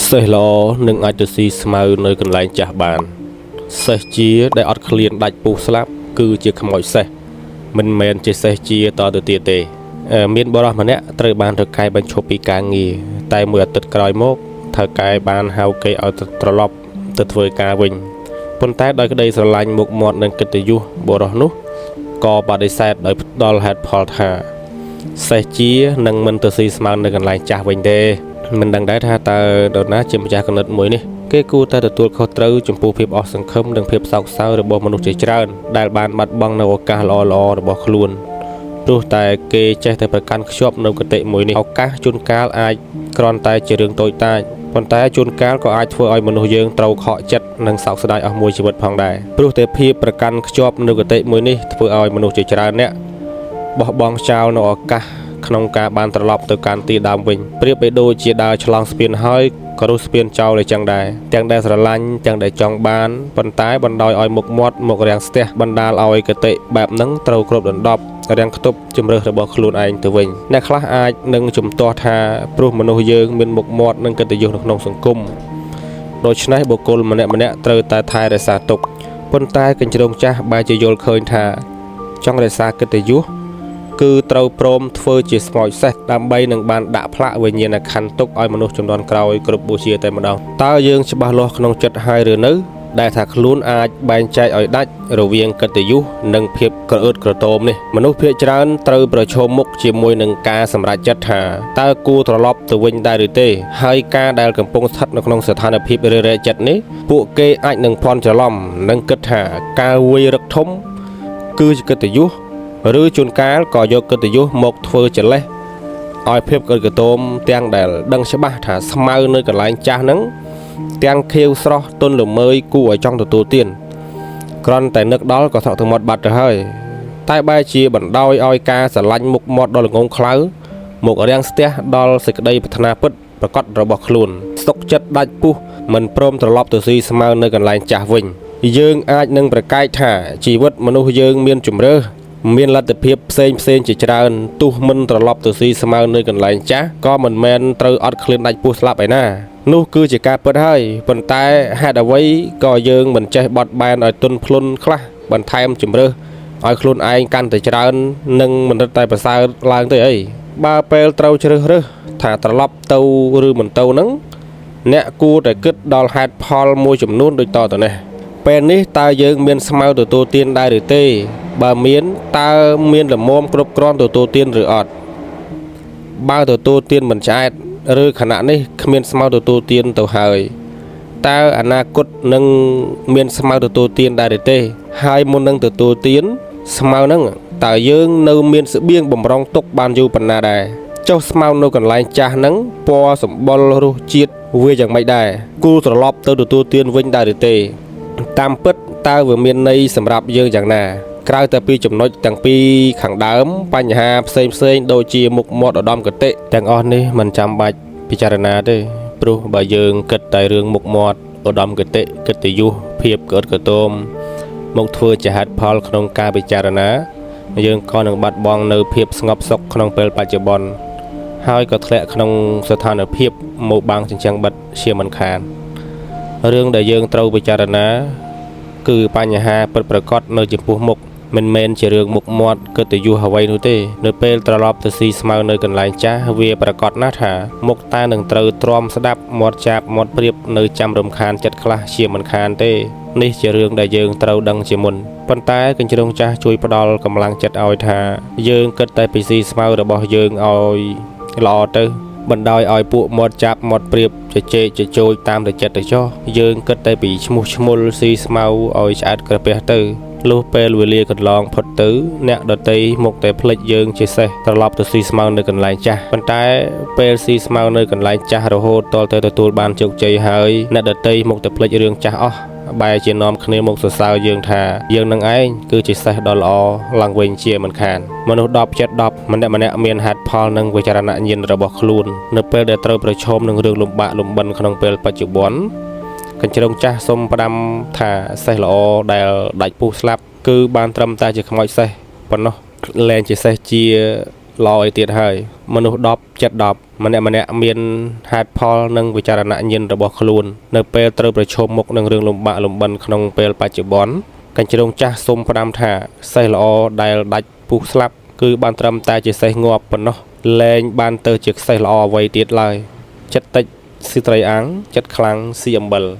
សេះល្អនឹងអាចទៅស៊ីស្មៅនៅកន្លែងចាស់បានសេះជាដែលអត់ឃ្លានដាច់ពុះស្លាប់គឺជាខ្មោចសេះមិនមែនជាសេះជាតទៅទៀតទេមានបុរសម្នាក់ត្រូវបានថៅកែបញ្ឈប់ពីការងារតែមួយអាទិត្យក្រោយមកថៅកែបានហៅគេឲ្យត្រឡប់ទៅធ្វើការវិញប៉ុន្តែដោយក្តីស្រឡាញ់មុខមាត់និងកិត្តិយសបុរសនោះក៏បដិសេធដោយផ្ដល់ហេតុផលថា សេះជានឹងមិនទៅស៊ីស្មៅនៅកន្លែងចាស់វិញទេមិនដឹងដែរថាតើនរណាជាម្ចាស់គណិតមួយនេះគេគួរតែទទួលខុសត្រូវចំពោះភាពអស់សង្ឃឹមនិងភាពសោកសៅរបស់មនុស្សជាច្រើនដែលបានបាត់បង់នូវឱកាសល្អៗរបស់ខ្លួនព្រោះតែគេចេះតែប្រកាន់ខ្ជាប់នៅគតិមួយនេះឱកាសជួនកាលអាចគ្រាន់តែជារឿងតូចតាចប៉ុន្តែជួនកាលក៏អាចធ្វើឲ្យមនុស្សយើងត្រូវខកចិត្តនិងសោកស្ដាយអស់មួយជីវិតផងដែរព្រោះតែភាពប្រកាន់ខ្ជាប់នៅគតិមួយនេះធ្វើឲ្យមនុស្សជាច្រើនអ្នក បោះបង់ចោលនៅឱកាសក្នុងការបានត្រឡប់ទៅកាន់ទីដើមវិញប្រៀបបីដូចជាដើរឆ្លងស្ពានហើយក៏រុះស្ពានចោលអីចឹងដែរទាំងដែលស្រឡាញ់ទាំងដែលចង់បានប៉ុន្តែបណ្ដោយឲ្យមុខមាត់មករាំងស្ទះបណ្ដាលឲ្យកតិបែបហ្នឹងត្រូវគ្របដណ្ដប់រាំងខ្ទប់ជំរើសរបស់ខ្លួនឯងទៅវិញអ្នកខ្លះអាចនឹងជំទាស់ថាព្រោះមនុស្សយើងមានមុខមាត់និងកិត្តិយសនៅក្នុងសង្គមដូច្នេះបុគ្គលម្នាក់ៗត្រូវតែថែរក្សាទុកប៉ុន្តែកញ្ជ្រោងចាស់បែរជាយល់ឃើញថាចង់រក្សាកិត្តិយស គឺត្រូវព្រមធ្វើជាស្មោចសេះដើម្បីនឹងបានដាក់ផ្លាកវិញ្ញាណក្ខន្ធទុកឲ្យមនុស្សជំនាន់ក្រោយគ្រប់បូជាតែម្ដងតើយើងច្បាស់លាស់ក្នុងចិត្តហើយឬនៅដែលថាខ្លួនអាចបែងចែកឲ្យដាច់រវាងកិត្តិយសនិងភាពក្រអឺតក្រទមនេះមនុស្សភាគច្រើនត្រូវប្រឈមមុខជាមួយនឹងការសម្រេចចិត្តថាតើគួរត្រឡប់ទៅវិញដែរឬទេហើយការដែលកំពុងស្ថិតនៅក្នុងស្ថានភាពរេរែកចិត្តនេះពួកគេអាចនឹងភ័ន្តច្រឡំនិងគិតថាការវាយរឹកធំគឺជាកិត្តិយស ឬជួនកាលក៏យកកិត្តិយសមកធ្វើចលេះឲ្យភាពក្អិតក្រទមទាំងដែលដឹងច្បាស់ថាស្មៅនៅកន្លែងចាស់ហ្នឹងទាំងខៀវស្រស់ទន់ល្មើយគួរឲ្យចង់ទទួលទានគ្រាន់តែនឹកដល់ក៏ស្រក់ទឹកមាត់បាត់ទៅហើយតែបែរជាបណ្ដោយឲ្យការស្រឡាញ់មុខមាត់ដ៏ល្ងងខ្លៅមករាំងស្ទះដល់សេចក្តីប្រាថ្នាពិតប្រកបរបស់ខ្លួនសុកចិត្តដាច់ពុះមិនព្រមត្រឡប់ទៅស៊ីស្មៅនៅកន្លែងចាស់វិញយើងអាចនឹងប្រកែកថាជីវិតមនុស្សយើងមានជំរើស មានលទ្ធភាពផ្សេងផ្សេងជាច្រើនទោះមិនត្រឡប់ទៅស៊ីស្មៅនៅកន្លែងចាស់ក៏មិនមែនត្រូវអត់ឃ្លានដាច់ពោះស្លាប់ឯណានោះគឺជាការពិតហើយប៉ុន្តែហេតុអ្វីក៏យើងមិនចេះបត់បែនឲ្យទន់ភ្លន់ខ្លះបន្ថែមជំរើសឲ្យខ្លួនឯងកាន់តែច្រើននិងមិនរឹតតែប្រសើរឡើងទៅអីបើពេលត្រូវជ្រើសរើសថាត្រឡប់ទៅឬមិនទៅហ្នឹងអ្នកគួរតែគិតដល់ហេតុផលមួយចំនួនដូចតទៅនេះពេលនេះតើយើងមានស្មៅទទួលទានដែរឬទេបើមានតើមានល្មមគ្រប់គ្រាន់ទទួលទានឬអត់បើទទួលទានមិនឆ្អែតឬខណៈនេះគ្មានស្មៅទទួលទានទៅហើយតើអនាគតនឹងមានស្មៅទទួលទានដែរឬទេហើយមុននឹងទទួលទានស្មៅហ្នឹងតើយើងនៅមានស្បៀងបំរុងទុកបានយូរប៉ុណ្ណាដែរចុះស្មៅនៅកន្លែងចាស់ហ្នឹងពណ៌សម្បុររសជាតិវាយ៉ាងម៉េចដែរគូត្រឡប់ទៅទទួលទានវិញដែរឬទេតាមពិតតើវាមានន័យសម្រាប់យើងយ៉ាងណាក្រៅតែពីចំណុចទាំងពីរខាងដើមបញ្ហាផ្សេងផ្សេងដូចជាមុខមាត់ឧត្តមគតិទាំងអស់នេះមិនចាំបាច់ពិចារណាទេព្រោះបើយើងគិតតែរឿងមុខមាត់ឧត្តមគតិកិត្តិយសភាពក្អិតក្រទមមកធ្វើជាហេតុផលក្នុងការពិចារណាយើងក៏នឹងបាត់បង់នៅភាពស្ងប់សុខក្នុងពេលបច្ចុប្បន្នហើយក៏ធ្លាក់ក្នុងស្ថានភាពមកបាំងចិញ្ចឹងបិទជាមិនខានរឿងដែលយើងត្រូវពិចារណាគឺបញ្ហាពិតប្រាកដនៅចំពោះមុខមិនមែនជារឿងមុខមាត់កិត្តិយសអ្វីនោះទេនៅពេលត្រឡប់ទៅស៊ីស្មៅនៅកន្លែងចាស់វាប្រាកដណាស់ថាមុខតានឹងត្រូវទ្រាំស្ដាប់មាត់ចាប់មាត់ព្រៀបនៅចាំរំខានចិត្តខ្លះជាមិនខានទេនេះជារឿងដែលយើងត្រូវដឹងជាមុនប៉ុន្តែកញ្ជ្រោងចាស់ជួយផ្ដល់កម្លាំងចិត្តឲ្យថាយើងគិតតែពីស៊ីស្មៅរបស់យើងឲ្យល្អទៅបណ្ដោយឲ្យពួកមាត់ចាប់មាត់ព្រៀបជជែកជជោចតាមតែចិត្តទៅចុះយើងគិតតែពីឈ្មោះឈ្មោលស៊ីស្មៅឲ្យឆ្អែតក្រពះទៅលុះពេលវេលាកន្លងផុតទៅអ្នកដតីមកតែភ្លេចយើងជាសេះត្រឡប់ទៅស៊ីស្មៅនៅកន្លែងចាស់ប៉ុន្តែពេលស៊ីស្មៅនៅកន្លែងចាស់រហូតទាល់តែទទួលបានជោគជ័យហើយអ្នកដតីមកតែភ្លេចរឿងចាស់អស់បែរជានាំគ្នាមកសរសើរយើងថាយើងនឹងឯងគឺជាសេះដ៏ល្អឡើងវិញជាមិនខានមនុស្ស10ចិត្ត10ម្នាក់ម្នាក់មានហេតុផលនិងវិចារណញ្ញាណរបស់ខ្លួននៅពេលដែលត្រូវប្រឈមនឹងរឿងលំបាកលំបិនក្នុងពេលបច្ចុប្បន្នកញ្ជ្រោងចាស់សូមផ្ដាំថាសេះល្អដែលដាច់ពុះស្លាប់គឺបានត្រឹមតែជាខ្មោចសេះប៉ុណ្ណោះលែងជាសេះជា ល្អអីទៀតហើយមនុស្ស10ចិត្ត10ម្នាក់ម្នាក់មានហេតុផលនិងវិចារណញ្ញាណរបស់ខ្លួននៅពេលត្រូវប្រឈមមុខនឹងរឿងលំបាកលំបិនក្នុងពេលបច្ចុប្បន្នកញ្ជ្រោងចាស់សូមផ្ដាំថាសេះល្អដែលដាច់ពុះស្លាប់គឺបានត្រឹមតែជាសេះងាប់ប៉ុណ្ណោះលែងបានទៅជាសេះល្អអ្វីទៀតឡើយចិត្តតិចស៊ីត្រីអាំងចិត្តខ្លាំងស៊ីអំបិល។